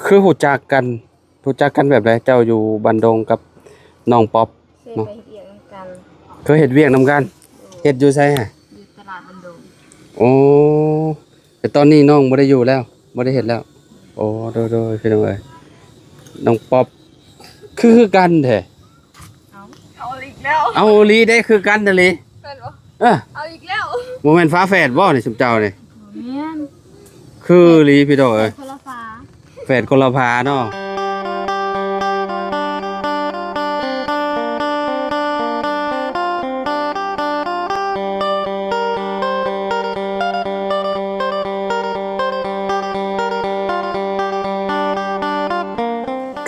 ຄືຮູ້ຈັກກັນ ຮູ້ຈັກກັນແບບໃດ? ເຈົ້າຢູ່ບ້ານດົງກັບນ້ອງປັອບ ເຄີຍ ເນາະ ໄປເຮັດວຽກນຳກັນ. ເຄີຍເຮັດວຽກນຳກັນ? ໂດຍ. ເຮັດຢູ່ໃສຫະ? ຢູ່ຕະຫຼາດບ້ານດົງ. ໂອ້ ແຕ່ຕອນນີ້ນ້ອງບໍ່ໄດ້ຢູ່ແລ້ວ ບໍ່ໄດ້ເຮັດແລ້ວ. ໂອ້ ໂດຍໆ ພີ່ນ້ອງເອີຍ ນ້ອງປັອບ ຄື ຄືກັນແທ້. ເອົາ ເອົາອີກແລ້ວ ເອົາອີ່ຫຼີເດ້ ຄືກັນອີ່ຫຼີ. ແມ່ນບໍ່? ເອີ ເອົາອີກແລ້ວ. ບໍ່ແມ່ນຝາແຝດບໍ່ນີ້ ຊຸມເຈົ້ານີ້? ບໍ່ແມ່ນ. ຄືອີ່ຫຼີພີ່ນ້ອງເອີຍ ຄົນລະຝາ ແຝດຄົນລະຝາເນາະ.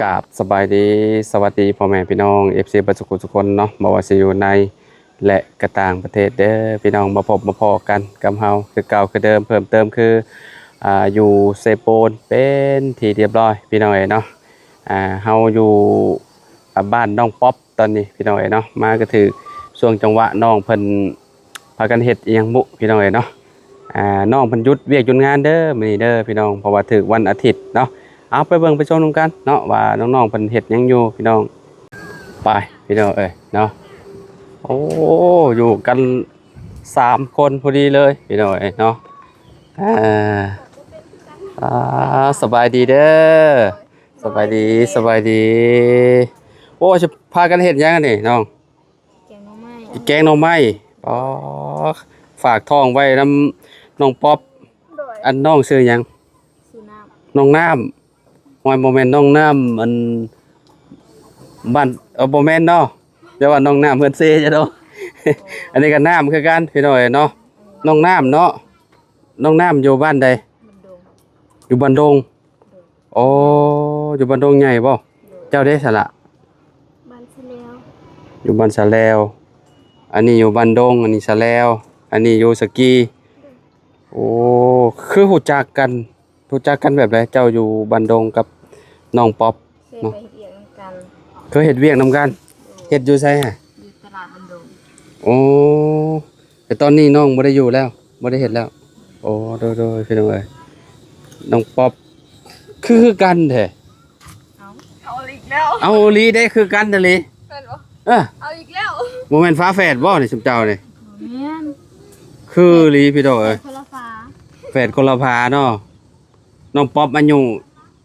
ກາບສະບາຍດີ ສະຫວັດດີພໍ່ແມ່ພີ່ນ້ອງ ເອັຟຊີ ເບິດສຸຂູສຸຄົນເນາະ ບໍ່ວ່າຊິຢູ່ໃນ ແລະ ກະຕ່າງປະເທດເດີພີ່ນ້ອງ ມາພົບມາພໍ້ກັນກັບເຮົາຄືເກົ່າຄືເດີມ ເພີ່ມເຕີມຄື ອາ ຢູ່ເຊໂປນເປັນທີ່ຮຽບຮ້ອຍພີ່ນ້ອງເອີຍເນາະ. ອາ ເຮົາຢູ່ ອາ ບ້ານນ້ອງປັອບຕອນນີ້ພີ່ນ້ອງເອີຍເນາະ ມາກະຖືກຊ່ວງຈັງຫວະນ້ອງເພິ່ນພາກັນເຮັດອີ່ຫຍັງບຸພີ່ນ້ອງເອີຍເນາະ. ອາ ນ້ອງເພິ່ນຢຸດວຽກຢຸດງານເດີມື້ນີ້ເດີພີ່ນ້ອງ ເພາະວ່າຖືກວັນອາທິດເນາະ. ເອົາ ໄປເບິ່ງໄປຊົມນຳກັນເນາະ ວ່ານ້ອງໆເພິ່ນເຮັດຫຍັງຢູ່ພີ່ນ້ອງ. ໄປພີ່ນ້ອງເອີຍເນາະ. ໂອ້ ຢູ່ກັນສາມຄົນພໍດີເລີຍພີ່ນ້ອງເອີຍເນາະ. ອາ ອາ ສະບາຍດີເດີ ສະບາຍດີ ສະບາຍດີ. ໂອ້ ຊິພາກັນເຮັດຫຍັງອັນນີ້ນ້ອງ? ແກງໜໍ່ໄມ້ ແກງໜໍ່ໄມ້. ອໍ ຝາກທ້ອງໄວ້ນຳນ້ອງປັອບ. ໂດຍ. ອັນນ້ອງຊື່ຫຍັງ? ຊື່ນ້ຳ ນ້ອງນ້ຳ. ໂອ້ຍ ບໍ່ແມ່ນນ້ອງນ້ຳ ອັນ ບ້ານ ເອີ ບໍ່ແມ່ນເນາະ ຢ່າວ່ານ້ອງນ້ຳເຮືອນເຊຊະເນາະ. ອັນນີ້ກະນ້ຳຄືກັນພີ່ນ້ອງເອີຍເນາະ. ນ້ອງນ້ຳເນາະ ນ້ອງນ້ຳຢູ່ບ້ານໃດ? ບ້ານດົງ ຢູ່ບ້ານດົງ. ໂດຍ. ອໍ ຢູ່ບ້ານດົງໃຫຍ່ບໍ່? ໂດຍ. ເຈົ້າເດສະລະ? ບ້ານສະແລວ ຢູ່ບ້ານສະແລວ. ອັນນີ້ຢູ່ບ້ານດົງ ອັນນີ້ສະແລວ ອັນນີ້ຢູ່ສະກີ. ໂອ້ ຄືຮູ້ຈັກກັນ ຮູ້ຈັກກັນແບບໃດ? ເຈົ້າຢູ່ບ້ານດົງກັບນ້ອງປັອບ ເຄີຍ ເນາະ ໄປເຮັດວຽກນຳກັນ. ເຄີຍເຮັດວຽກນຳກັນ? ໂດຍ. ເຮັດຢູ່ໃສຫະ? ຢູ່ຕະຫຼາດບ້ານດົງ. ໂອ້ ແຕ່ຕອນນີ້ນ້ອງບໍ່ໄດ້ຢູ່ແລ້ວ ບໍ່ໄດ້ເຮັດແລ້ວ. ໂອ້ ໂດຍໆ ພີ່ນ້ອງເອີຍ ນ້ອງປັອບ ຄື ຄືກັນແທ້. ເອົາ ເອົາອີກແລ້ວ ເອົາອີ່ຫຼີເດ້ ຄືກັນອີ່ຫຼີ. ແມ່ນບໍ່? ເອີ ເອົາອີກແລ້ວ. ບໍ່ແມ່ນຝາແຝດບໍ່ນີ້ ຊຸມເຈົ້ານີ້? ບໍ່ແມ່ນ. ຄືອີ່ຫຼີພີ່ນ້ອງເອີຍ ແຝດຄົນລະຝາ ແຝດຄົນລະຝາເນາະ. ນ້ອງປັອບອາຍຸ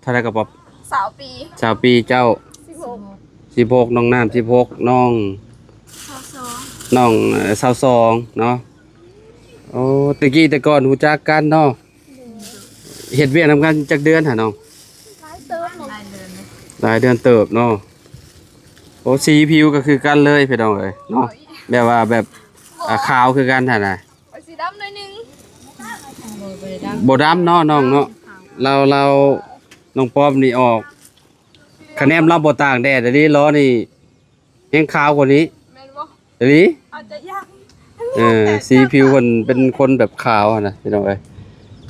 ເທົ່າໃດກະ ປັອບ? ຊາວປີ ຊາວປີ. ເຈົ້າ? ສິບຫົກ ສິບຫົກ. ນ້ອງນ້ຳ ສິບຫົກ. ນ້ອງ ຊາວສອງ ນ້ອງ ເອີ ຊາວສອງເນາະ. ໂອ້ ແຕ່ກີ້ແຕ່ກ່ອນຮູ້ຈັກກັນເນາະ. ໂດຍ. ເຮັດວຽກນຳກັນຈັກເດືອນຫະນ້ອງ? ຫຼາຍເຕີບເນາະ ຫຼາຍເດືອນເນາະ ຫຼາຍເດືອນເຕີບເນາະ. ໂອ້ ສີຜິວກະຄືກັນເລີຍພີ່ນ້ອງເອີຍເນາະ. ແບບວ່າແບບ ອາ ຂາວຄືກັນຫັ້ນນະ. ຂ້ອຍສີດຳໜ້ອຍໜຶ່ງ. ບໍ່ ບໍ່ໄດ້ດຳ ບໍ່ດຳເນາະນ້ອງເນາະ. ລາວ ລາວ ນ້ອງປັອບນີ້ອອກ ຄະແນນລາວບໍ່ຕາກແດດອີ່ຫຼີ ລໍນີ້ແຮງຂາວກວ່ານີ້. ແມ່ນບໍ່? ອີ່ຫຼີ? ອາດຈະຢາກ ເອີ ສີຜິວເພິ່ນເປັນຄົນແບບຂາວຫັ້ນນະພີ່ນ້ອງເອີຍ.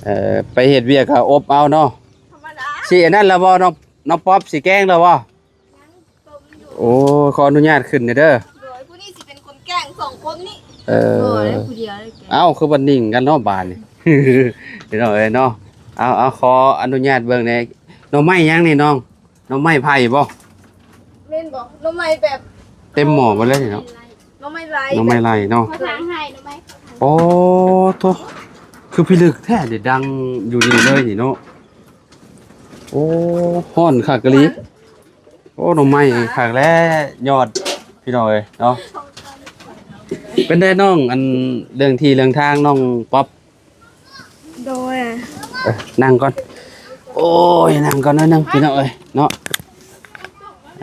ເອີ ໄປເຮັດວຽກກະອົບເອົາເນາະ. ທຳມະດາ. ສີອັນນັ້ນລະບໍ່ ນ້ອງ ນ້ອງປັອບ ສີແກງລະບໍ່? ໂອ້ ຂໍອະນຸຍາດຂຶ້ນແດ່ເດີ. ໂດຍ. ຜູ້ນີ້ຊິເປັນຄົນແກງສອງຄົນນີ້. ເອີ ບໍ່ໄດ້ຜູ້ດຽວໄດ້ແກງ. ເອົ້າ ຄືວ່ານິ່ງກັນເນາະບາດນີ້ ພີ່ນ້ອງເອີຍເນາະ. ເອົາ ເອົາ ຂໍອະນຸຍາດເບິ່ງແດ່. ໜໍ່ໄມ້ຫຍັງນີ້ນ້ອງ? ໜໍ່ໄມ້ໄຜ່ບໍ່? ແມ່ນບໍ່? ໜໍ່ໄມ້ແບບ ເຕັມໝໍ້ໝົດເລີຍເນາະ. ໜໍ່ໄມ້ໄລ່ ໜໍ່ໄມ້ໄລ່ເນາະ. ເຂົາທາງໃຫ້ໜໍ່ໄມ້ເຂົາທາງ. ໂອ້ໂທ້ ຄືພິລຶກແທ້ເດ ດັງຢູ່ນີ້ເລີຍນີ້ເນາະ. ໂອ້ ຮ້ອນຄັກອີ່ຫຼີ. ໂອ້ ໜໍ່ໄມ້ຄັກແຫຼະ ຍອດ ພີ່ນ້ອງເອີຍເນາະ. ເປັນໃດນ້ອງ ອັນເລື່ອງທີ່ເລື່ອງທາງ ນ້ອງປັອບ? ໂດຍ. ເອີ ນັ່ງກ່ອນ. ໂອ້ຍ ນັ່ງກ່ອນໜ້ອຍໜຶ່ງ ພີ່ນ້ອງເອີຍເນາະ.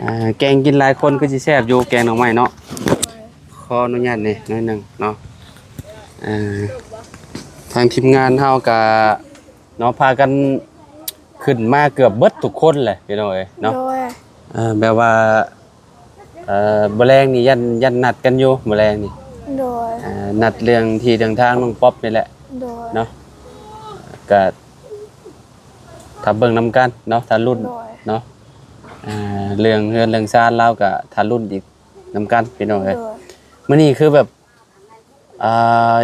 ອ່າ ແກງກິນຫຼາຍຄົນຄືຊິແຊບຢູ່ ແກງໜໍ່ໄມ້ເນາະ. ຂໍອະນຸຍາດແດ່ໜ້ອຍໜຶ່ງເນາະ. ອ່າ ທາງທີມງານເຮົາກະ ເນາະ ພາກັນຂຶ້ນມາເກືອບເບິດທຸກຄົນແຫຼະ ພີ່ນ້ອງເອີຍເນາະ. ໂດຍ. ເອີ ແບບວ່າ ເອີ ມື້ແລງນີ້ຢ້ານ ຢ້ານນັດກັນຢູ່ມື້ແລງນີ້. ໂດຍ. ເອີ ນັດເລື່ອງທີ່ເລື່ອງທາງນ້ອງປັອບນີ້ແຫຼະ. ໂດຍ. ເນາະ ກະຖ້າເບິ່ງນຳກັນເນາະ ຖ້າລຸ້ນ. ໂດຍ. ເນາະ ເລື່ອງເຮືອນເລື່ອງຊານລາວກະຖ້າລຸ້ນອີກ ນຳກັນ ພີ່ນ້ອງເອີຍ. ໂດຍ. ມື້ນີ້ຄືແບບ ອ່າ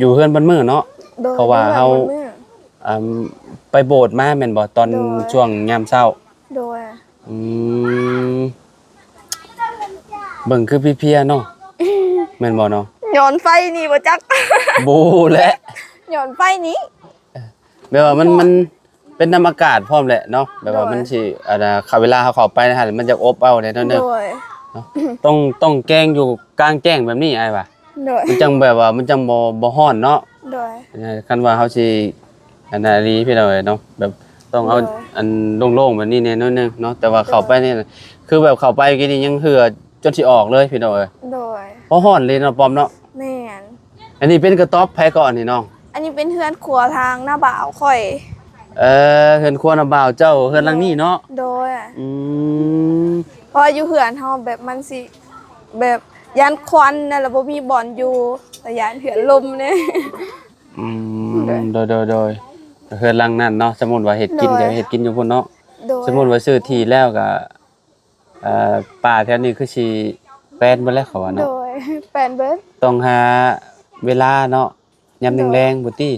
ຢູ່ເຮືອນເບິດມື້ເນາະ. ໂດຍ. ເພາະວ່າເຮົາ ຢູ່ເຮືອນເບິດມື້ ອ່າ ໄປໂບດມາແມ່ນບໍ່ ຕອນ ໂດຍ ຊ່ວງຍາມເຊົ້າ? ໂດຍ. ອືມ ເບິ່ງຄືເພຍໆເນາະ ແມ່ນບໍ່ເນາະ? ຍ້ອນໄຟນີ້ບໍ່ຈັກ ບໍ່ແຫຼະ ຍ້ອນໄຟນີ້ ແບບວ່າມັນ ມັນເປັນນຳອາກາດພ້ອມແຫຼະເນາະ ແບບວ່າ ໂດຍ ມັນຊິ ອັນນ່າ ເວລາເຮົາເຂົ້າໄປຫັ້ນ ມັນຈະອົບເອົາແດ່ໜ້ອຍໜຶ່ງ ໂດຍ ເນາະ ຕ້ອງ ຕ້ອງແກງຢູ່ກາງແຈ້ງແບບນີ້ອ້າຍວ່າ ໂດຍ ມັນຈັ່ງແບບວ່າມັນຈັ່ງບໍ່ ບໍ່ຮ້ອນເນາະ ໂດຍ ເອີ ຄັນວ່າເຮົາຊິ ອັນນັ້ນອີ່ຫຼີພີ່ນ້ອງເອີຍເນາະ ແບບຕ້ອງເອົາ ໂດຍ ອັນໂລ່ງໆແບບນີ້ແດ່ໜ້ອຍໜຶ່ງເນາະ ແຕ່ວ່າ ໂດຍ ເຂົ້າໄປນີ້ ຄືແບບເຂົ້າໄປກີ້ນີ້ຍັງເຫື່ອຈົນຊິອອກເລີຍພີ່ນ້ອງເອີຍ ໂດຍ ເພາະຮ້ອນເລີຍເນາະ ປອມເນາະ ແມ່ນ ອັນນີ້ເປັນກະຕ໊ອບໃຜເກາະນີ້ນ້ອງ? ອັນນີ້ເປັນເຮືອນຄົວທາງນ້າບ່າວຂ້ອຍ ເອີ ເຮືອນຄົວນ້າບ່າວເຈົ້າ ເຮືອນຫຼັງນີ້ເນາະ ໂດຍ ອືມ ເພາະຢູ່ເຮືອນເຮົາແບບມັນຊິ ແບບຢ້ານຄວັນນະ ແລ້ວບໍ່ມີບ່ອນຢູ່ ແລ້ວຢ້ານເຮືອນລົມແດ່ ອືມ ໂດຍ ໂດຍ ໂດຍ ໂດຍ ເຮືອນຫຼັງນັ້ນເນາະ ສົມມຸດວ່າເຮັດກິນ ໂດຍ ກໍເຮັດກິນຢູ່ພຸ້ນເນາະ ໂດຍ ສົມມຸດວ່າຊື້ທີ່ແລ້ວກໍ ເອີ ປ່າແຖວນີ້ຄືຊິແປນເບິດແລ້ວເຂົາວ່າເນາະ ໂດຍ ແປນເບິດ ຕ້ອງຫາເວລາເນາະ ຍາມ ໂດຍ ແລງໆພຸ້ນຕິ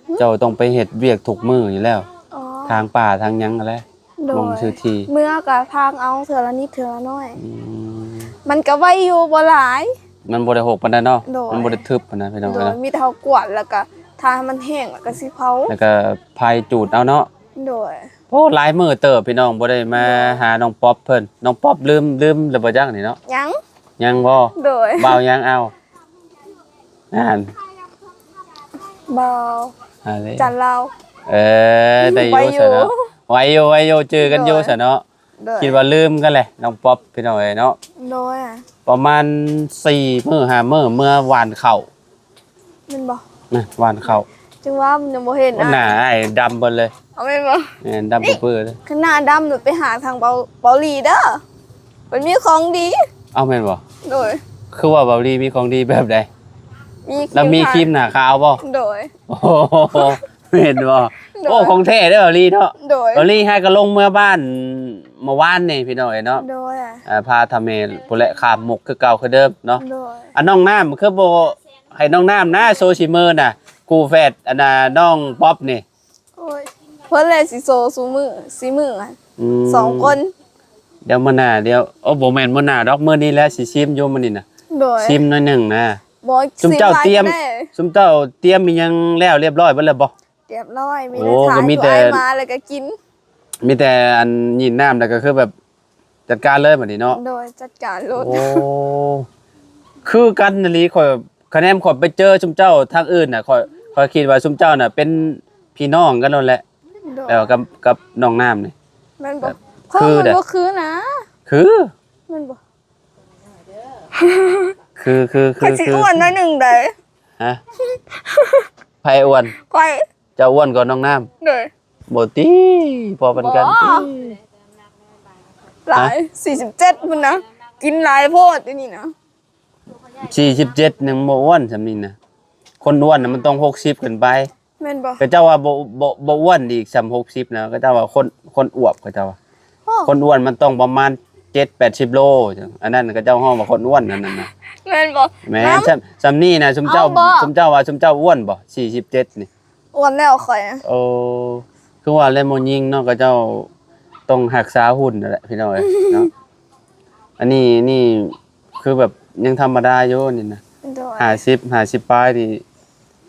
ຫຶ ເຈົ້າຕ້ອງໄປເຮັດວຽກທຸກມື້ຢູ່ແລ້ວ ອໍ ຖາງປ່າຖາງຫຍັງຫັ້ນແຫຼະ ໂດຍ ໝ່ອງຊື້ທີ່ ເມືອກໍຖາງເອົາເທື່ອລະນິດເທື່ອລະໜ້ອຍ ອືມ ມັນກໍໄວຢູ່ ບໍ່ຫຼາຍ ມັນບໍ່ໄດ້ຮົກປານໃດເນາະ ໂດຍ ມັນບໍ່ໄດ້ທຶບປານໃດພີ່ນ້ອງ ໂດຍ ເອີຍ ມີແຕ່ເຮົາກວາດ ແລ້ວກໍຖ້າໃຫ້ມັນແຫ້ງ ແລ້ວກໍຊິເຜົາ ແລ້ວກໍພາຍຈູດເອົາເນາະ ໂດຍ ໂອ້ ຫຼາຍມື້ເຕີບພີ່ນ້ອງ ບໍ່ໄດ້ມາ ໂດຍ ຫານ້ອງປັອບເພິ່ນ ນ້ອງປັອບລືມ ລືມແລ້ວບໍ່ຈັກນີ້ເນາະ ຍັງ ຍັງບໍ່? ໂດຍ ບ່າວຫຍັງ ອ້າວ ນັ້ນ ບ່າວ ອັນນີ້ ຈັນລາວ ເອີ ໄດ້ຢູ່ ໄວຢູ່ ຊະເນາະ ໄວຢູ່ ໄວຢູ່ ຈື່ກັນຢູ່ ໂດຍ ຊະເນາະ ໂດຍ ຄິດວ່າລືມກັນແຫຼະ ນ້ອງປັອບ ພີ່ນ້ອງເອີຍເນາະ ໂດຍ ປະມານສີ່ມື້ຫ້າມື້ ເມືອຫວ່ານເຂົ້າ ແມ່ນບໍ່? ນະ ຫວ່ານເຂົ້າ ຈຶ່ງວ່າມັນຍັງບໍ່ເຫັນ ໂອ້ ອາ ໜ້າອ້າຍດຳເບິດເລີຍ ເອົາແມ່ນບໍ່? ແມ່ນ ດຳເປິດເລີຍ ຄັນໜ້າດຳ ໄປຫາທາງເບົາ ເບົາຫຼີເດີ ເພິ່ນມີຂອງດີ ເອົາແມ່ນບໍ່? ໂດຍ ຄືວ່າເບົາຫຼີມີຂອງດີແບບໃດ? ມີ ລາວມີຄຣີມໜ້າຂາວບໍ່? ໂດຍ ໂອ້ໂຫ ແມ່ນບໍ່? ໂດຍ ໂອ້ ຂອງແທ້ເດີເບົາຫຼີເນາະ ໂດຍ ເບົາຫຼີຫາກໍລົງເມືອບ້ານເມື່ອວານນີ້ພີ່ນ້ອງເອີຍເນາະ ໂດຍ ອ່າ ພາທຳແມ່ພຸ້ນແຫຼະ ຂ້າມມຸກຄືເກົ່າຄືເດີມເນາະ ໂດຍ ອັນນ້ອງນ້ຳຄືບໍ່ ໃຫ້ນ້ອງນ້ຳນະ ໂຊຊິເມີນະ ຄູ່ແຝດອັນນ່າ ນ້ອງປັອບນີ້ ໂອ້ຍ ເພິ່ນແຫຼະຊິໂຊຊູມື້ ຊີມື ອືມ ສອງຄົນ ດຽວມື້ໜ້າ ດຽວ ໂອ້ ບໍ່ແມ່ນມື້ໜ້າດອກ ມື້ນີ້ແຫຼະຊິຊີມຢູ່ມື້ນີ້ນະ ໂດຍ ຊີມໜ້ອຍໜຶ່ງນະ ບໍ່ ຊຸມເຈົ້າຕຽມ ຊຸມເຈົ້າຕຽມອີ່ຫຍັງແລ້ວລຽບຮ້ອຍເບິດແລ້ວບໍ່? ລຽບຮ້ອຍ ມີ ໂອ້ ແຕ່ ກໍມີແຕ່ ຖ່າຍ ມາແລ້ວກໍກິນ ມີແຕ່ອັນຫຍິນນ້ຳ ແລ້ວກໍຄືແບບ ຈັດການເລີຍບັດນີ້ເນາະ ໂດຍ ຈັດການໂລດ ໂອ້ ຄືກັນອີ່ຫຼີ ຂ້ອຍ ຄະແນນຂ້ອຍໄປເຈີຊຸມເຈົ້າທາງອື່ນນະ ຂ້ອຍ ຂ້ອຍຄິດວ່າຊຸມເຈົ້ານະເປັນພີ່ນ້ອງກັນໂລດແຫຼະ ໂດຍ ແບບວ່າກັບ ກັບນ້ອງນ້ຳນີ້ ແມ່ນບໍ່? ແບບ ຄື ມັນບໍ່ຄືນະ ຄື ແມ່ນບໍ່? ຄື ຄື ຄື ຂ້ອຍຊິອ້ວນໜ້ອຍໜຶ່ງໃດ ຮະ? ໃຜອ້ວນ? ຂ້ອຍ ເຈົ້າອ້ວນກວ່ານ້ອງນ້ຳ ໂດຍ ບໍ່ຕິ ພໍປານກັນຕິ ບໍ່ ຫຼາຍ ຮະ? ສີ່ສິບເຈັດພຸ້ນນະ ກິນຫຼາຍໂພດດຽວນີ້ນະ ສີ່ສິບເຈັດຍັງບໍ່ອ້ວນສ່ຳນີ້ນະ ຄົນອ້ວນນະມັນຕ້ອງຫົກສິບຂຶ້ນໄປ ແມ່ນບໍ່? ເຂົາເຈົ້າວ່າບໍ່ ບໍ່ ບໍ່ອ້ວນອີກສ່ຳຫົກສິບນະ ເຂົາເຈົ້າວ່າຄົນ ຄົນອວບ ເຂົາເຈົ້າວ່າ ໂອ້ ຄົນອ້ວນມັນຕ້ອງປະມານເຈັດແປດສິບໂລ ອັນນັ້ນເຂົາເຈົ້າຮ້ອງວ່າຄົນອ້ວນ ອັນນັ້ນນະ ແມ່ນບໍ່? ແມ່ນ ນຳ ສ່ຳ ສ່ຳນີ້ນະ ຊຸມເຈົ້າ ເອົາບໍ່? ຊຸມເຈົ້າວ່າ ຊຸມເຈົ້າອ້ວນບໍ່? ສີ່ສິບເຈັດນີ້ ອ້ວນແລ້ວຂ້ອຍນະ ໂອ້ ຄືວ່າແລ້ວໝໍຍິງເນາະ ເຂົາເຈົ້າຕ້ອງຮັກສາຫຸ່ນນັ້ນແຫຼະພີ່ນ້ອງເອີຍເນາະ ອັນນີ້ນີ້ຄືແບບຍັງທຳມະດາຢູ່ນີ້ນະ ໂດຍ ຫ້າສິບ ຫ້າສິບປາຍນີ້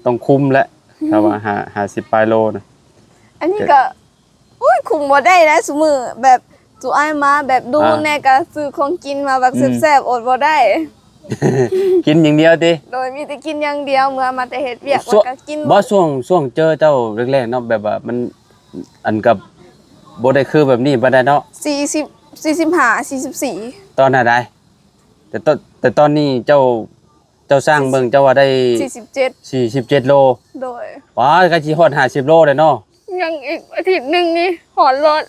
ຕ້ອງຄຸມແຫຼະ ຖ້າວ່າຫ້າ ຫ້າສິບປາຍໂລນະ ອັນນີ້ກໍ ໂອ້ຍ ຄຸມບໍ່ໄດ້ນະຊຸມື້ ແບບ ສູ່ອ້າຍມາແບບດຸ ອ່າ ແດ່ ກໍຊື້ຂອງກິນມາແບບ ອືມ ແຊບໆ ອົດບໍ່ໄດ້ ກິນຢ່າງດຽວຕິ ໂດຍ ມີແຕ່ກິນຢ່າງດຽວ ເມື່ອມາແຕ່ເຮັດວຽກ ຊ່ວງ ແລ້ວກໍກິນ ບໍ່ ຊ່ວງ ຊ່ວງເຈີເຈົ້າແລກໆເນາະ ແບບວ່າມັນ ອັນກັບບໍ່ໄດ້ຄືແບບນີ້ປານໃດເນາະ ສີ່ສິບ ສີ່ສິບຫ້າ ສີ່ສິບສີ່ ຕອນນັ້ນໃດ ແຕ່ຕອນ ແຕ່ຕອນນີ້ເຈົ້າ ເຈົ້າຊ່າງເບິ່ງ ເຈົ້າວ່າໄດ້ ສີ່ສິບເຈັດ ສີ່ສິບເຈັດໂລ ໂດຍ ວ້າ ໃກ້ຊິຮອດຫ້າສິບໂລແລ້ວເນາະ ຍັງອີກອາທິດໜຶ່ງນີ້ຮອດໂລດ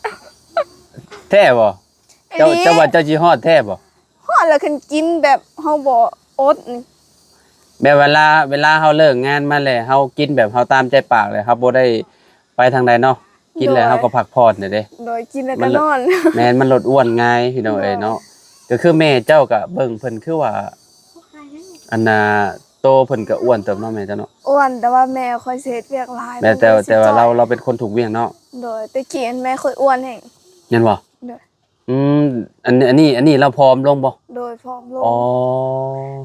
ແທ້ບໍ່? ເຈົ້າ ອີ່ຫຼີ ເຈົ້າວ່າເຈົ້າຊິຮອດແທ້ບໍ່? ຮອດແລ້ວ ຄັນກິນແບບເຮົາບໍ່ອົດນີ້ ແບບເວລາ ເວລາເຮົາເລີກງານມາແລ້ວ ເຮົາກິນແບບເຮົາຕາມໃຈປາກແລ້ວ ເຮົາບໍ່ໄດ້ໄປທາງໃດເນາະ ກິນແລ້ວ ໂດຍ ເຮົາກໍພັກຜ່ອນແລ້ວເດ້ ໂດຍ ກິນແລ້ວກໍນອນ ມັນ ແມ່ນ ມັນລົດອ້ວນງ່າຍພີ່ນ້ອງເອີຍເນາະ ໂດຍ ກໍຄືແມ່ເຈົ້າກໍເບິ່ງເພິ່ນຄືວ່າ ອັນນ່າ ໂຕເພິ່ນກໍອ້ວນເຕີບເນາະແມ່ເຈົ້າເນາະ. ອ້ວນ ແຕ່ວ່າແມ່ຂ້ອຍຊິເຮັດວຽກຫຼາຍ ແມ່ ແຕ່ ແມ່ ແຕ່ວ່າ ຊິ ລາວ ລາວເປັນຄົນທຸກວຽກເນາະ. ໂດຍ ແຕ່ກີ້ຫັ້ນແມ່ຂ້ອຍອ້ວນແຮງ. ແມ່ນບໍ່? ໂດຍ. ອືມ ອັນ ອັນນີ້ ອັນນີ້ລາວຜອມລົງບໍ່? ໂດຍ ຜອມລົງ. ອໍ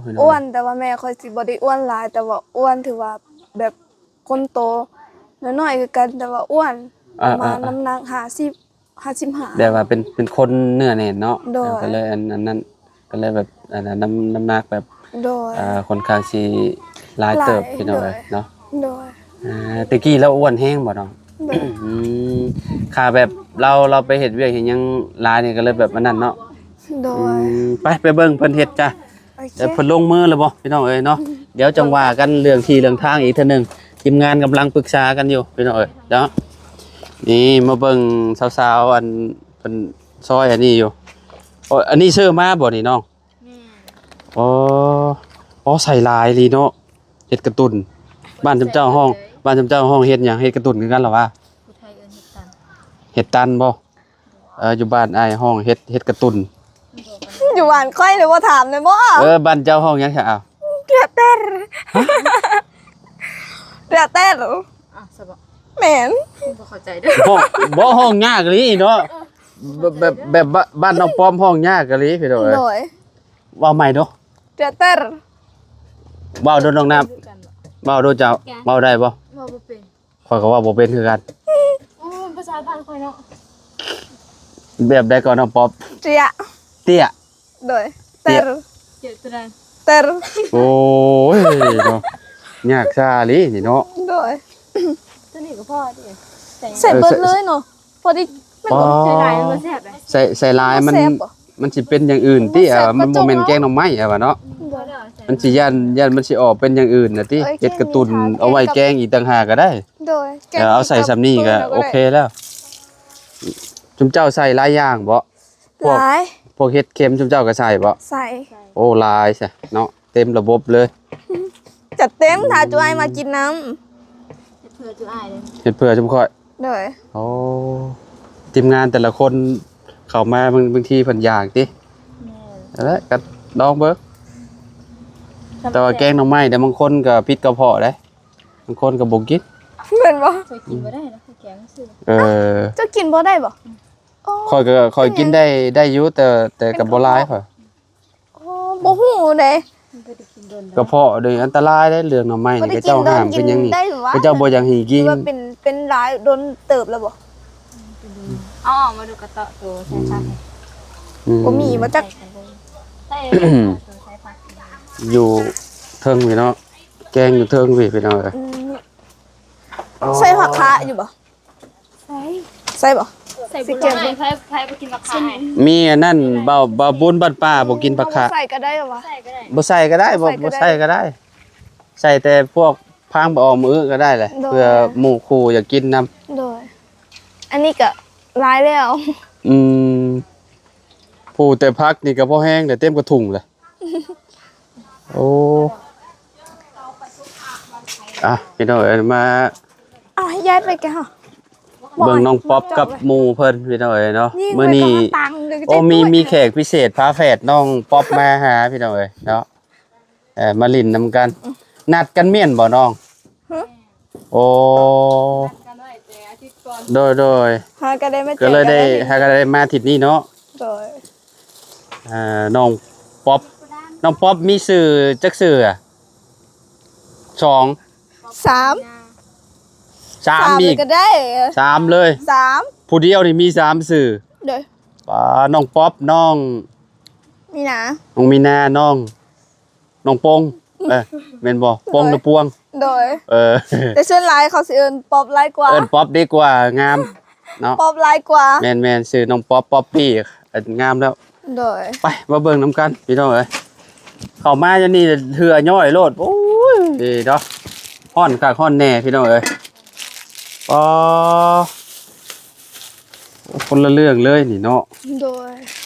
ພີ່ນ້ອງ ອ້ວນ ແຕ່ວ່າແມ່ຂ້ອຍຊິບໍ່ໄດ້ອ້ວນຫຼາຍ ແຕ່ວ່າອ້ວນຖືວ່າແບບຄົນໂຕນ້ອຍໆຄືກັນ ແຕ່ວ່າອ້ວນ ອ່າ ປະມານ ອ່າ ນ້ຳໜັກຫ້າສິບ ຫ້າສິບຫ້າ ແບບວ່າເປັນ ເປັນຄົນເນື້ອແໜ້ນເນາະ. ໂດຍ ກໍເລີຍອັນ ອັນນັ້ນ ກໍເລີຍແບບ ອັນນັ້ນ ນ້ຳ ນ້ຳໜັກແບບ ໂດຍ ອ່າ ຄ່ອນຂ້າງຊິຫຼາຍເຕີບ ຫຼາຍ ພີ່ນ້ອງເອີຍ ໂດຍ ເນາະ. ໂດຍ ອ່າ ແຕ່ກີ້ລາວອ້ວນແຮງບໍ່ນ້ອງ? ໂດຍ ອືມ ຄ່າແບບລາວ ລາວໄປເຮັດວຽກເຮັດຫຍັງຫຼາຍນີ້ ກໍເລີຍແບບອັນນັ້ນເນາະ. ໂດຍ ອືມ ໄປ ໄປເບິ່ງເພິ່ນເຮັດຈ້ະ. ໂອເຄ ແຕ່ເພິ່ນລົງມືແລ້ວບໍ່ ພີ່ນ້ອງເອີຍເນາະ? ດຽວຈັ່ງວ່າກັນເລື່ອງທີ່ເລື່ອງທາງອີກເທື່ອໜຶ່ງ ທີມງານກຳລັງປຶກສາກັນຢູ່ ພີ່ນ້ອງເອີຍເນາະ. ນີ້ມາເບິ່ງສາວໆ ອັນເພິ່ນຊອຍອັນນີ້ຢູ່. ໂອ້ ອັນນີ້ຊື້ມາບໍ່ນີ້ນ້ອງ? ແມ່ນ. ອໍ ອໍ ໃສ່ຫຼາຍອີ່ຫຼີເນາະ ເຫັດກະຕຸ່ນ. ບ້ານຈຸມເຈົ້າຮ້ອງ ບ້ານຈຸມເຈົ້າຮ້ອງເຫັດຫຍັງ? ເຫັດກະຕຸ່ນຄືກັນລະຫວາ? ຜູ້ໄທເອີ້ນເຫັດຕັນ. ເຫັດຕັນບໍ່? ເອີ ຢູ່ບ້ານອ້າຍຮ້ອງເຫັດ ເຫັດກະຕຸ່ນ. ຢູ່ບ້ານຂ້ອຍນີ້ບໍ່ຖາມແດ່ບໍ່? ເອີ ບ້ານເຈົ້າຮ້ອງຫຍັງຊະ? ອ້າວ ເກືອແຕ່ ເກືອແຕ່. ອ້າວ ຊະບໍ? ແມ່ນ. ບໍ່ເຂົ້າໃຈເດີ້. ບໍ່ ບໍ່ ຮ້ອງຍາກອີ່ຫຼີເນາະ. ແບບ ແບບ ແບບບ້ານນ້ອງປ້ອມຮ້ອງຍາກອີ່ຫຼີ ພີ່ນ້ອງເອີຍ. ໂດຍ ເວົ້າໃໝ່ດູ. ເກືອແຕ່. ເວົ້າດູນ້ອງນ້ຳ ເວົ້າດູເຈົ້າ ເວົ້າໄດ້ບໍ່? ເວົ້າບໍ່ເປັນ. ຂ້ອຍກໍເວົ້າບໍ່ເປັນຄືກັນ. ໂອ້ ພາສາບ້ານຂ້ອຍເນາະ. ແບບໃດກໍນ້ອງປັອບ? ເຕ້ຍ. ເຕ້ຍ. ໂດຍ. ເຕ້ຍ. ເຕ້ຍ. ໂອ້ຍເນາະ ຍາກຊາອີ່ຫຼີນີ້ເນາະ. ໂດຍ. ຕົວນີ້ກໍພໍເດ້ ໃສ່ ໃສ່ເບິດເລີຍເນາະ. ພໍດີ. ມັນບໍ່ ອໍ ໃສ່ຫຼາຍມັນບໍ່ແຊບເດ້. ໃສ່ ໃສ່ຫຼາຍມັນ ມັນຊິເປັນຢ່າງອື່ນຕິ. ເອີ ມັນບໍ່ແມ່ນແກງໜໍ່ໄມ້ ເອີ ວ່າເນາະ. ໂດຍ. ມັນຊິຢ້ານ ຢ້ານມັນຊິອອກເປັນຢ່າງອື່ນນະຕິ. ເອີ ເຮັດກະຕຸ່ນ ແກງ ເອົາໄວ້ແກງອີກຕ່າງຫາກກໍໄດ້. ໂດຍ. ເອີ ເອົາໃສ່ສ່ຳນີ້ກໍໂອເຄແລ້ວ. ຈຸມເຈົ້າໃສ່ຫຼາຍຢ່າງບໍ່? ພວກ ຫຼາຍ. ພວກເຫັດເຂັມຈຸມເຈົ້າກໍໃສ່ບໍ່? ໃສ່. ໂອ້ ຫຼາຍຊະເນາະ ເຕັມລະບົບເລີຍ. ຈັດເຕັມ ຖ້າຈຸອ້າຍມາກິນນຳ. ເຮັດເພື່ອຈຸອ້າຍເດ້. ເຮັດເພື່ອຈຸມຂ້ອຍ. ໂດຍ. ໂອ້ ທີມງານແຕ່ລະຄົນເຂົ້າມາ ບາງ ບາງທີເພິ່ນຢາກຕິ. ແມ່ນ. ເອົາລະ ກໍລອງເບິ່ງ. ແຕ່ວ່າແກງໜໍ່ໄມ້ເດ້ ບາງຄົນກໍຜິດກະເພາະເດ້ ບາງຄົນກໍບໍ່ກິນ. ແມ່ນບໍ່? ຂ້ອຍກິນບໍ່ໄດ້ນະ ຂ້ອຍແກງຊື່. ເອີ ເຈົ້າກິນບໍ່ໄດ້ບໍ່? ອືມ. ອໍ ຂ້ອຍກໍ ຂ້ອຍກິນໄດ້ ໄດ້ຢູ່ ແຕ່ ແຕ່ກໍບໍ່ຫຼາຍຂ້ອຍ. ອໍ ບໍ່ຮູ້ເດ້. ກະເພາະນີ້ອັນຕະລາຍເດ້ ເລື່ອງໜໍ່ໄມ້ນີ້ ເຂົາເຈົ້າຫ້າມເປັນຫຍັງນີ້ ເຂົາເຈົ້າບໍ່ຢາກໃຫ້ກິນ. ວ່າເປັນ ເປັນຫຼາຍດົນເຕີບແລ້ວບໍ່? ເອົາອອກມາດູກະເຕາະໂຕໃສ່ຜັກ. ອືມ. ບໍ່ມີບໍ່ຈັກ. ໃສ່ກັນເລີຍ ໃສ່ໂຕໃສ່ຜັກ. ຢູ່ເທິງພີ້ເນາະ ແກງຢູ່ເທິງພີ້ ພີ່ນ້ອງເອີຍ. ອືມ. ອໍ ໃສ່ຜັກຄາຢູ່ບໍ່? ໃສ່ ໃສ່ບໍ່? ໃສ່ບໍ່ໄດ້. ໃຜ ໃຜບໍ່ກິນບັກຂາຍ? ມີອັນນັ້ນ ເບົາ ເບົາບຸນບ້ານປ່າບໍ່ກິນບັກຂາຍ. ບໍ່ໃສ່ກໍໄດ້ຫວາ? ໃສ່ກໍໄດ້. ບໍ່ໃສ່ກໍໄດ້ ບໍ່ ບໍ່ໃສ່ກໍໄດ້. ໃສ່ແຕ່ພວກພາງບໍ່ອອກມື້ອື່ນກໍໄດ້ແຫຼະ. ໂດຍ. ເພື່ອໝູ່ຄູ່ຢາກກິນນຳ. ໂດຍ. ອັນນີ້ກໍຫຼາຍແລ້ວ. ອືມ. ປູແຕ່ຜັກນີ້ກໍພໍແຮງແຫຼະ ເຕັມກະທຸງແຫຼະ. ໂອ້ ອ່ະ ພີ່ນ້ອງເອີຍ ມາ ເອົາໃຫ້ຍາຍໄປແກະຫາ ເບິ່ງນ້ອງປັອບກັບໝູ່ເພິ່ນ ພີ່ນ້ອງເອີຍເນາະ. ມື້ນີ້ ໂອ້ ມີ ມີແຂກພິເສດ ຝາແຝດນ້ອງປັອບມາຫາ ພີ່ນ້ອງເອີຍເນາະ. ເອີ ມາຫຼິ້ນນຳກັນ. ອືມ. ນັດກັນແມ່ນບໍ່ນ້ອງ? ຫຶ? ໂອ້ ນັດກັນໄວ້ແຕ່ອາທິດກ່ອນ. ໂດຍ ໂດຍ. ຫາກໍໄດ້ມາເຈີກັນ ກໍເລີຍໄດ້ ຫາກໍໄດ້ມາອາທິດນີ້ເນາະ. ໂດຍ. ອ່າ ນ້ອງປັອບ ນ້ອງປັອບມີຊື່ຈັກຊື່ອະ? ສອງ ສາມ ສາມ ສາມອີກ ກໍໄດ້ ສາມເລີຍ ສາມ ຜູ້ດຽວນີ້ມີສາມຊື່. ໂດຍ. ປາ ນ້ອງປັອບ ນ້ອງມີນາ ນ້ອງມີນາ ນ້ອງ ນ້ອງປົງ. ເອີ ແມ່ນບໍ່? ປົງ ໂດຍ ຫຼື ປວງ? ໂດຍ. ເອີ ແຕ່ສ່ວນຫຼາຍເຂົາຊິເອີ້ນປັອບຫຼາຍກວ່າ. ເອີ້ນປັອບດີກວ່າ ງາມເນາະ ປັອບຫຼາຍກວ່າ. ແມ່ນໆ ຊື່ນ້ອງປັອບ ປັອບປີ້ ເອີ້ນງາມແລ້ວ. ໂດຍ. ໄປ ມາເບິ່ງນຳກັນ ພີ່ນ້ອງເອີຍ. ເຂົ້າມາຢູ່ນີ້ເຫື່ອຍ້ອຍໂລດ. ໂອ້ຍ ເນາະ ຮ້ອນຄັກຮ້ອນແນ່ ພີ່ນ້ອງເອີຍ. ອໍ ຄົນລະເລື່ອງເລີຍນີ້ເນາະ. ໂດຍ.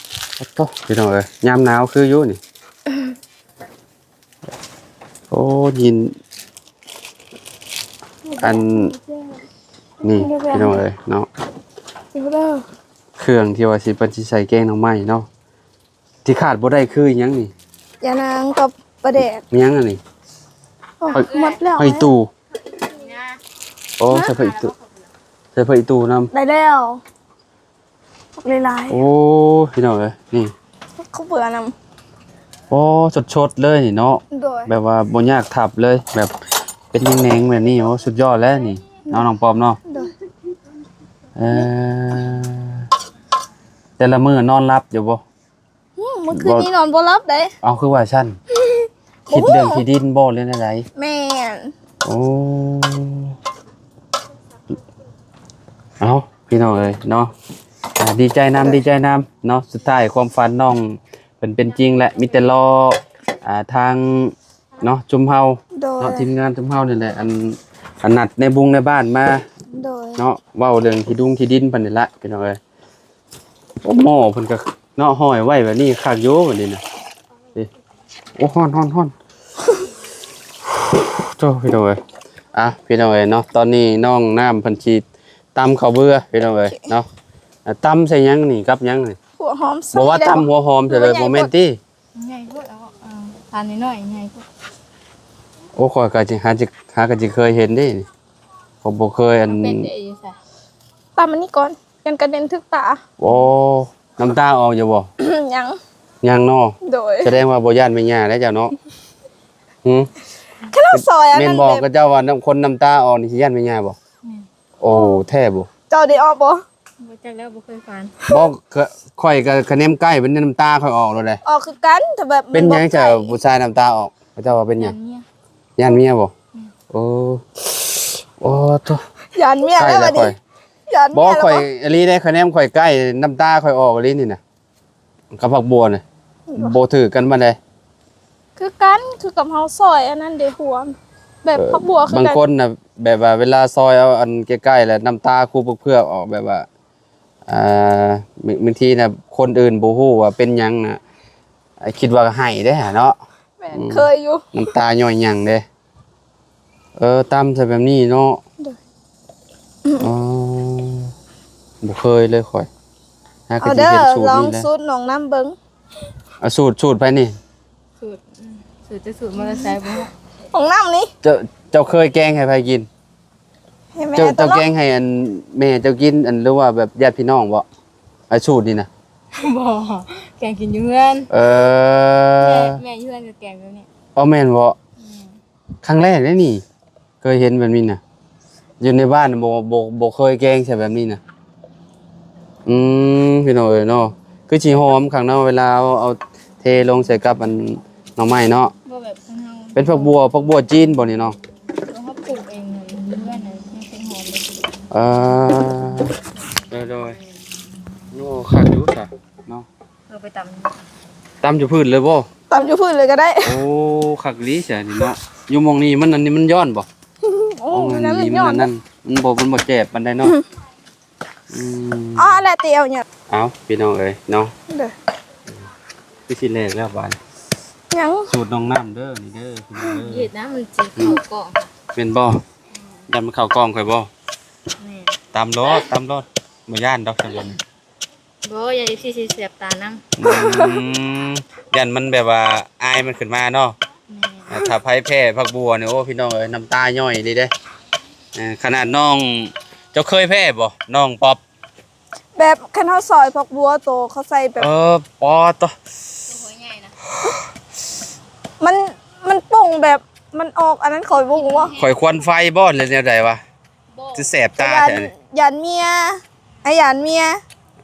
ໂອ້ໂຕ ພີ່ນ້ອງເອີຍ ຍາມໜາວຄືຢູ່ນີ້. ໂອ້ ຍິນ ອັນນີ້ ພີ່ນ້ອງເອີຍເນາະ ເຄື່ອງທີ່ວ່າຊິ ເພິ່ນຊິໃສ່ແກງໜໍ່ໄມ້ເນາະ ທີ່ຂາດບໍ່ໄດ້ຄືຫຍັງນີ້? ຢານາງກັບປາແດກ. ມີຫຍັງອັນນີ້? ໂອ້ ໝົດແລ້ວ ຫອຍຕູ. ໂອ້ ໃສ່ຜັກອີ່ຕູ ໃສ່ຜັກອີ່ຕູນຳ ໄດ້ແລ້ວ ບັກຫຼາຍໆ. ໂອ້ ພີ່ນ້ອງເອີຍ ນີ້ ເຂົ້າເບືອນຳ. ໂອ້ ສົດໆເລີຍນີ້ເນາະ. ໂດຍ ແບບວ່າບໍ່ຍາກທັບເລີຍ ແບບເປັນແໜງໆແບບນີ້. ໂອ້ ສຸດຍອດແລ້ວນີ້ເນາະ ນ້ອງປອມເນາະ. ໂດຍ ເອີ ແຕ່ລະມື້ນອນຫຼັບຢູ່ບໍ່? ອືມ ມື້ຄືນນີ້ນອນບໍ່ຫຼັບເດ້. ເອົ້າ ຄືວ່າຊັ້ນ? ຄິດເລື່ອງທີ່ດິນບໍ່ ຫຼືແນວໃດ? ແມ່ນ. ໂອ້ ເອົ້າ ພີ່ນ້ອງເອີຍເນາະ ອ່າ ດີໃຈນຳ ດີໃຈນຳເນາະ. ສຸດທ້າຍຄວາມຝັນນ້ອງເພິ່ນເປັນຈິງແຫຼະ ມີແຕ່ລໍ ອ່າ ທາງເນາະ ຊຸມເຮົາ ໂດຍ ເນາະ ທີມງານຊຸມເຮົານີ້ແຫຼະ ອັນ ອັນນັດໃນບຸງໃນບ້ານມາ ໂດຍ ເນາະ ເວົ້າເລື່ອງທີ່ດຸງທີ່ດິນເພິ່ນນີ້ລະ ພີ່ນ້ອງເອີຍ. ໂອ້ ໝໍ້ເພິ່ນກໍເນາະ ຫ້ອຍໄວ້ແບບນີ້ຄັກຢູ່ບັດນີ້ນະ. ນີ້ ໂອ້ ຮ້ອນໆໆ ໂທ້ ພີ່ນ້ອງເອີຍ. ອ່ະ ພີ່ນ້ອງເອີຍເນາະ ຕອນນີ້ນ້ອງນ້ຳເພິ່ນຊິຕຳເຂົ້າເບືອ ພີ່ນ້ອງເອີຍເນາະ. ອ່ະ ຕຳໃສ່ຫຍັງນີ້ ກັບຫຍັງນີ້? ຫົວຫອມຊອຍ ບໍ່ວ່າຕຳຫົວຫອມເທື່ອເລີຍ ບໍ່ແມ່ນຕິ? ໃຫຍ່ໂພດ ເອົາ ເອົາ ທານນ້ອຍໆ ໃຫຍ່ໂພດ. ໂອ້ ຂ້ອຍກໍຊິຫາ ຫາກໍຊິເຄີຍເຫັນເດ້ ຂ້ອຍບໍ່ເຄີຍ ອັນ ເອົາເປັດໄດ້ຢູ່ໃສ? ຕຳອັນນີ້ກ່ອນ ຢ້ານກະເດັນຖືກຕາ. ໂອ້ ນ້ຳຕາອອກຢູ່ບໍ່? ຍັງ ຍັງເນາະ. ໂດຍ ສະແດງວ່າບໍ່ຢ້ານແມ່ຍ່າແລ້ວເຈົ້າເນາະ. ຫື ຄັນເຮົາຊອຍອັນນັ້ນ ແມ່ນບໍ່? ເຂົາເຈົ້າວ່າ ນຳ ຄົນນ້ຳຕາອອກນີ້ຊິຢ້ານແມ່ຍ່າບໍ່? ແມ່ນ. ໂອ້ ແທ້ບໍ່? ເຈົ້າໄດ້ອອກບໍ່? ບໍ່ຈັກແລ້ວ ບໍ່ເຄີຍຝັນ. ບໍ່ ຂ້ອຍກໍຄະແນມໃກ້ ມັນນ້ຳຕາຂ້ອຍອອກໂລດເດ້. ອອກຄືກັນ ຖ້າແບບ ເປັນຫຍັງ ມັນບໍ່ໃກ້ ເຈົ້າຜູ້ຊາຍນ້ຳຕາອອກ? ເຂົາເຈົ້າວ່າເປັນຫຍັງ? ຢ້ານເມຍ. ຢ້ານເມຍບໍ່? ອືມ. ໂອ້ ໂອ້ໂຕ ຢ້ານເມຍແລ້ວບັດນີ້ ຢ້ານເມຍແລ້ວ. ບໍ່ ຂ້ອຍອີ່ຫຼີເດ້ ຄະແນມຂ້ອຍໃກ້ ນ້ຳຕາຂ້ອຍອອກອີ່ຫຼີນີ້ນະ ກັບຜັກບົວນະ ບໍ່ຖືກກັນປານໃດ. ຄືກັນ ຄືກັບເຮົາຊອຍອັນນັ້ນເດ້ ຫົວ ແບບ ເອີ ຜັກບົວຄືກັນ. ບາງຄົນນະ ແບບວ່າເວລາຊອຍເອົາອັນໃກ້ໆ ແລ້ວນ້ຳຕາຄູເຜືອກໆອອກ ແບບວ່າ ອ່າ ບາງ ບາງທີນະ ຄົນອື່ນບໍ່ຮູ້ວ່າເປັນຫຍັງນະ ຄິດວ່າໄຫ້ເດ້ເນາະ. ແມ່ນ ອືມ ເຄີຍຢູ່ ນ້ຳຕາຍ້ອຍຫຍັງເດ້. ເອີ ຕຳໃສ່ແບບນີ້ເນາະ. ໂດຍ ອໍ ບໍ່ເຄີຍເລີຍຂ້ອຍ ຫາກໍຊິເຫັນສູດນີ້ແຫຼະ. ລອງສູດນ້ອງນ້ຳເບິ່ງ. ເອົາສູດ ສູດໃຜນີ້? ສູດ ອືມ ສູດ ຈະສູດມໍເຕີໄຊບໍ່? ນ້ອງນ້ຳນີ້. ເຈົ້າ ເຈົ້າເຄີຍແກງໃຫ້ໃຜກິນ? ໃຫ້ແມ່ ເຈົ້າ ເຈົ້າແກງໃຫ້ອັນແມ່ເຈົ້າກິນ ອັນ ຫຼືວ່າແບບຍາດພີ່ນ້ອງບໍ່? ໄອ້ສູດນີ້ນະ. ບໍ່ ແກງກິນຢູ່ເຮືອນ. ເອີ ແມ່ ແມ່ຢູ່ເຮືອນກໍແກງແບບນີ້. ອໍ ແມ່ນບໍ່? ອືມ. ຄັ້ງແລກເດ້ນີ້ ເຄີຍເຫັນແບບນີ້ນະ ຢູ່ໃນບ້ານບໍ່ ບໍ່ ບໍ່ເຄີຍແກງໃສ່ແບບນີ້ນະ. ອືມ ພີ່ນ້ອງເອີຍເນາະ ຄືຊິຫອມຄັກເນາະ ເວລາເອົາ ເອົາເທລົງໃສ່ກັບອັນໜໍ່ໄມ້ເນາະ. ບໍ່ແບບຂອງເຮົາ ເປັນຜັກບົວ ຜັກບົວຈີນບໍ່ນີ້ເນາະ? ເຮົາປູກເອງເລີຍ ເຮືອນນະ ຍັງເປັນຫອມເລີຍ. ເອີ ໂດຍໆ ໂອ້ ຄັກຢູ່ຊະເນາະ. ເອີ ໄປຕຳ ຕຳຢູ່ພື້ນເລີຍບໍ່? ຕຳຢູ່ພື້ນເລີຍກໍໄດ້. ໂອ້ ຄັກອີ່ຫຼີຊະນີ້ເນາະ. ຢູ່ໝ່ອງນີ້ມັນ ອັນນີ້ມັນຍ້ອນບໍ່? ໂອ້ ໂອ້ ມັນ ມັນ ມັນ ມັນບໍ່ ມັນບໍ່ແຈບປານໃດເນາະ. ອືມ ອໍ ແລະຕິເອົາຫຍັງ? ເອົ້າ ພີ່ນ້ອງເອີຍເນາະ. ເດີ ຄືຊິແຫຼກແລ້ວບາດນີ້. ຫຍັງ? ສູດນ້ອງນ້ຳເດີ ນີ້ເດີ ພີ່ນ້ອງເດີ. ເຮັດນະ ມັນຊິເຂົ້າກ້ອງ ແມ່ນບໍ່? ຢ້ານມັນເຂົ້າກ້ອງຂ້ອຍບໍ່? ແມ່ນ. ຕຳໂລດ ຕຳໂລດ ບໍ່ຢ້ານດອກ ຕຳໂລດ. ບໍ່ ຢ້ານເອັຟຊີຊິແສບຕານຳ. ອືມ ຢ້ານມັນແບບວ່າອາຍມັນຂຶ້ນມາເນາະ. ແມ່ນ. ອ່າ ຖ້າໃຜແພ້ຜັກບົວນີ້ ໂອ້ ພີ່ນ້ອງເອີຍ ນ້ຳຕາຍ້ອຍອີ່ຫຼີເດ້. ເອີ ຂະໜາດນ້ອງ ເຈົ້າເຄີຍແພ້ບໍ່ ນ້ອງປັອບ? ແບບຄັນເຮົາຊອຍຜັກບົວໂຕເຂົາໃສ່ແບບ ເອີ ປອດໂຕ ໂຕຫົວໃຫຍ່ນະ ມັນ ມັນປົ່ງແບບ ມັນອອກອັນນັ້ນ ຂ້ອຍບໍ່ຮູ້ວ່າ ຂ້ອຍຄວັນໄຟບໍ່ ຫຼືແນວໃດວະ? ຄືແສບຕາແທ້ນີ້. ຢ້ານເມຍ ອ້າຍຢ້ານເມຍ.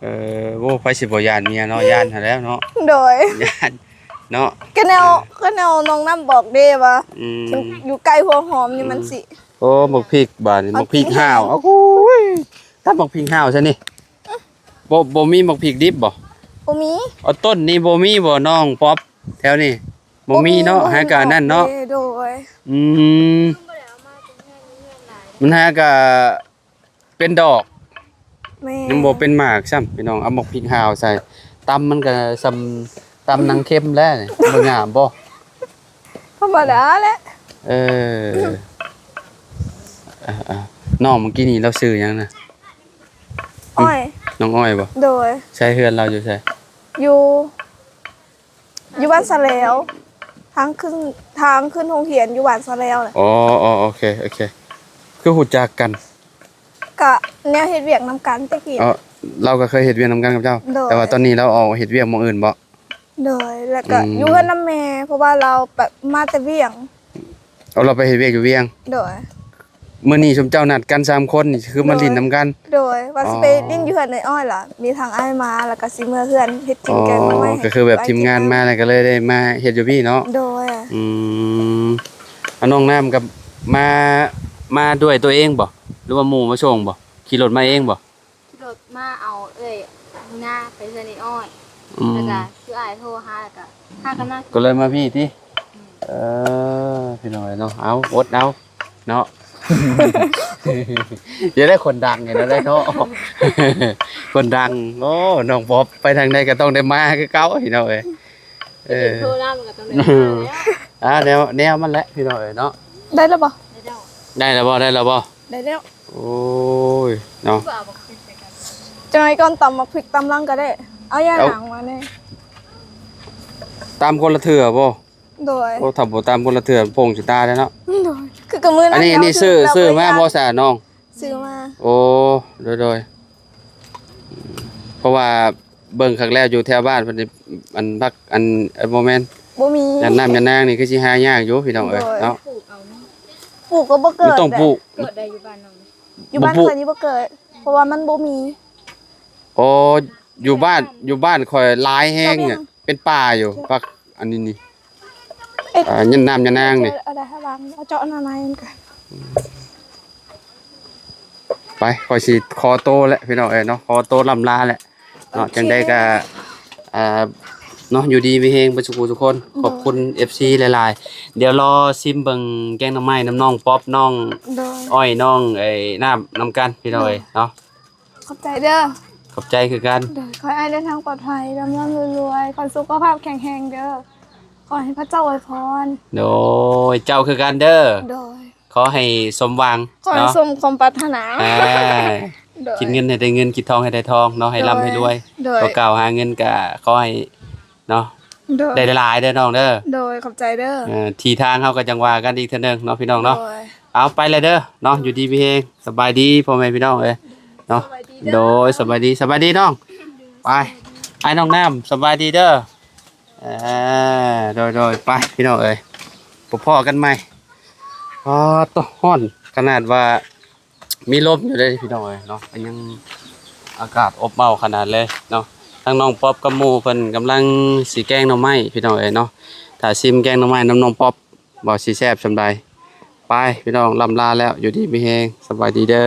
ເອີ ໂອ້ ໃຜຊິບໍ່ຢ້ານເມຍເນາະ ຢ້ານຫັ້ນແຫຼ້ວເນາະ. ໂດຍ ຢ້ານເນາະ. ກະແນວ ເອີ ກະແນວນ້ອງນ້ຳບອກເດ້ວ່າ ອືມ ຄັນຢູ່ໃກ້ຫົວຫອມນີ້ມັນ ອືມ ຊິ ໂອ້ ໝາກພິກບາດນີ້ ໝາກພິກຫ້າວ. ໂອ້ຍ ຕຳໝາກພິກຫ້າວຊະນີ້. ບໍ່ ບໍ່ມີໝາກພິກດິບບໍ່? ບໍ່ມີ. ເອົາ ຕົ້ນນີ້ບໍ່ມີບໍ່ ນ້ອງປັອບ ແຖວນີ້? ບໍ່ມີເນາະ ບໍ່ມີ ຫາກະນັ້ນເນາະ. ໂດຍ ອືມ ມັນຫາກະເປັນດອກ. ແມ່ນ. ຍັງບໍ່ເປັນໝາກຊ້ຳ ພີ່ນ້ອງ. ເອົາໝາກພິກຫ້າວໃສ່ ຕຳມັນກະສ່ຳຕຳໜັງເຂັມແລ້ວນີ້. ບໍ່ງາມບໍ່? ທຳມະດາແຫຼະ. ເອີ ເອີ ເອີ ນ້ອງເມື່ອກີ້ນີ້ລາວຊື່ຫຍັງນະ? ອ້ອຍ. ນ້ອງອ້ອຍບໍ່? ໂດຍ. ໃສ ເຮືອນລາວຢູ່ໃສ? ຢູ່ ຢູ່ບ້ານສະແຫຼວ. ທາງຂຶ້ນ ທາງຂຶ້ນໂຮງຮຽນຢູ່ບ້ານສະແລວແຫຼະ. ອໍ ອໍ ໂອເຄ ໂອເຄ ຄືຮູ້ຈັກກັນ? ກະແນວເຮັດວຽກນຳກັນແຕ່ກີ້. ອໍ ລາວກໍເຄີຍເຮັດວຽກນຳກັນກັບເຈົ້າ? ໂດຍ. ແຕ່ວ່າຕອນນີ້ລາວອອກເຮັດວຽກໝ່ອງອື່ນບໍ? ໂດຍ ແລ້ວກໍ ອືມ ຢູ່ເຮືອນນຳແມ່ ເພາະວ່າລາວໄປ ມາແຕ່ວຽງ. ເອົາ ລາວໄປເຮັດວຽກຢູ່ວຽງ? ໂດຍ. ມື້ນີ້ຊຸມເຈົ້ານັດກັນສາມຄົນນີ້ ຄືມາຫຼິ້ນນຳກັນ? ໂດຍ ວ່າຊິໄປ ອໍ ຫຼິ້ນຢູ່ເຮືອນເອື້ອຍອ້ອຍລະ ມີທາງອ້າຍມາ ແລ້ວກໍຊິເມືອເຮືອນເຮັດກິນແກງໜໍ່ໄມ້. ອໍ ກໍຄືແບບທີມງານມາ ແລ້ວກໍເລີຍໄດ້ມາເຮັດຢູ່ພີ້ເນາະ? ໂດຍ. ອືມ ອາ ນ້ອງນ້ຳກໍມາ ມາດ້ວຍຕົວເອງບໍ ຫຼືວ່າໝູ່ມາສົ່ງບໍ? ຂີ່ລົດມາເອງບໍ? ຂີ່ລົດມາເອົາເອື້ອຍນາໄປເຮືອນເອື້ອຍອ້ອຍ. ອືມ ແລ້ວກໍຄືອ້າຍໂທຫາ ແລ້ວກໍພາກັນມາ ກໍເລີຍມາພີ້ຕິ? ອືມ ເອີ ພີ່ນ້ອງເອີຍເນາະ ເອົາ ອົດເອົາເນາະ. ຢ່າໄດ້ຄົນດັງເຫັນແລ້ວເນາະ ຄົນດັງ. ໂອ້ ນ້ອງບອບໄປທາງໃດກໍຕ້ອງໄດ້ມາຄືເກົ່າ ພີ່ນ້ອງເອີຍ. ເອີ ໂທນຳກໍຕ້ອງໄດ້ມາແລ້ວ. ອ່າ ແນວ ແນວມັນແຫຼະ ພີ່ນ້ອງເອີຍເນາະ. ໄດ້ແລ້ວບໍ່? ໄດ້ແລ້ວບໍ່? ໄດ້ແລ້ວບໍ່? ໄດ້ແລ້ວ. ໂອ້ຍເນາະ ຈັກໜ້ອຍກ່ອນຕຳໝາກພິກຕຳຫຼັງກໍໄດ້. ເອົາຢ່າງ ເອົາ ຫຼັງມາແດ່. ຕຳຄົນລະເທື່ອບໍ່? ໂດຍ. ໂອ້ ຖ້າບໍ່ຕຳຄົນລະເທື່ອ ໂປ່ງຊິຕາຍແລ້ວເນາະ. ໂດຍ. ຄືກັບມື້ນັ້ນ ອັນນີ້ ນີ້ຊື້ ຊື້ມາບໍ່ຊະນ້ອງ? ຊື້ມາ. ໂອ້ ໂດຍ ໂດຍ. ເພາະວ່າເບິ່ງຄັກແລ້ວ ຢູ່ແຖວບ້ານເພິ່ນນີ້ ອັນ ຜັກ ອັນ ອັນ ບໍ່ແມ່ນ ບໍ່ມີ ຍາດນ້ຳຍາດນາງນີ້ຄືຊິຫາຍາກຢູ່ ພີ່ນ້ອງເອີຍ ໂດຍ ເນາະ. ປູກກໍບໍ່ເກີດ ມັນຕ້ອງປູກ ເກີດໄດ້ຢູ່ບ້ານນ້ອງ? ຢູ່ບ້ານຂ້ອຍນີ້ບໍ່ເກີດ ເພາະວ່າມັນບໍ່ມີ. ອໍ ຢູ່ບ້ານ ຢູ່ບ້ານຂ້ອຍຫຼາຍແຮງ ເປັນປ່າຢູ່ ຜັກອັນນີ້ນີ້. ເອີ ຍາດນ້ຳຍາດນາງນີ້ ເອົາໄດ້ໃຫ້ວາງ ເອົາເຈາະໜ້າໃນມັນກ່ອນ. ໄປ ຂ້ອຍຊິຂໍໂຕແຫຼະ ພີ່ນ້ອງເອີຍເນາະ ຂໍໂຕລ່ຳລາແຫຼະເນາະ. ໂອເຄ ຈັ່ງໃດກໍ ອ່າ ເນາະ ຢູ່ດີມີແຮງເບິດສູ່ຜູ້ສູ່ຄົນ. ໂດຍ. ຂອບຄຸນເອັຟຊີຫຼາຍໆ. ດຽວລໍຊິມເບິ່ງແກງໜໍ່ໄມ້ນຳນ້ອງປັອບ ນ້ອງ ໂດຍ ອ້ອຍ ນ້ອງ ເອີ ນ້ຳນຳກັນ ພີ່ນ້ອງເອີຍ ໂດຍ ເນາະ. ຂອບໃຈເດີ. ຂອບໃຈຄືກັນ. ໂດຍ. ຂໍໃຫ້ອ້າຍເດີນທາງປອດໄພ ລ່ຳໆລວຍໆ ຂໍສຸຂະພາບແຂງແຮງເດີ. ຂໍໃຫ້ພະເຈົ້າອວຍພອນ. ໂດຍ. ເຈົ້າຄືກັນເດີ. ໂດຍ. ຂໍໃຫ້ສົມຫວັງ ຂໍໃຫ້ ເນາະ ສົມຄວາມປາດຖະໜາ. ອ່າ ໂດຍ. ຄິດເງິນໃຫ້ໄດ້ເງິນ ຄິດທອງໃຫ້ໄດ້ທອງເນາະ ໃຫ້ ໂດຍ ລ່ຳໃຫ້ລວຍ. ໂດຍ. ຕົວເກົ່າຫາເງິນກໍຂໍໃຫ້ ເນາະ ໂດຍ ໄດ້ຫຼາຍໆເດີນ້ອງເດີ. ໂດຍ. ຂອບໃຈເດີ. ເອີ ທີ່ທາງເຮົາກໍຈັ່ງວ່າກັນອີກເທື່ອໜຶ່ງເນາະ ພີ່ນ້ອງເນາະ. ໂດຍ. ເອົາ ໄປແລ້ວເດີເນາະ ຢູ່ດີມີແຮງ ສະບາຍດີພໍ່ແມ່ພີ່ນ້ອງເອີຍເນາະ. ສະບາຍດີເດີ. ໂດຍ ສະບາຍດີ ສະບາຍດີນ້ອງ. ໄປ ອ້າຍນ້ອງນ້ຳ ສະບາຍດີເດີ. ເອີ ໂດຍໆ ໄປພີ່ນ້ອງເອີຍ ພໍ້ກັນໃໝ່. ອໍ ໂຕ ຮ້ອນຂະໜາດວ່າ ມີລົມຢູ່ເດ້ພີ່ນ້ອງເອີຍເນາະ ກໍຍັງອາກາດອົບເອົ້າຂະໜາດເລີຍເນາະ. ທາງນ້ອງປັອບກັບໝູ່ເພິ່ນກຳລັງຊິແກງໜໍ່ໄມ້ພີ່ນ້ອງເອີຍເນາະ. ຖ້າຊິມແກງໜໍ່ໄມ້ນຳນ້ອງປັອບວ່າຊິແຊບສ່ຳໃດ. ໄປພີ່ນ້ອງ ລ່ຳລາແລ້ວ ຢູ່ດີມີແຮງ ສະບາຍດີເດີ.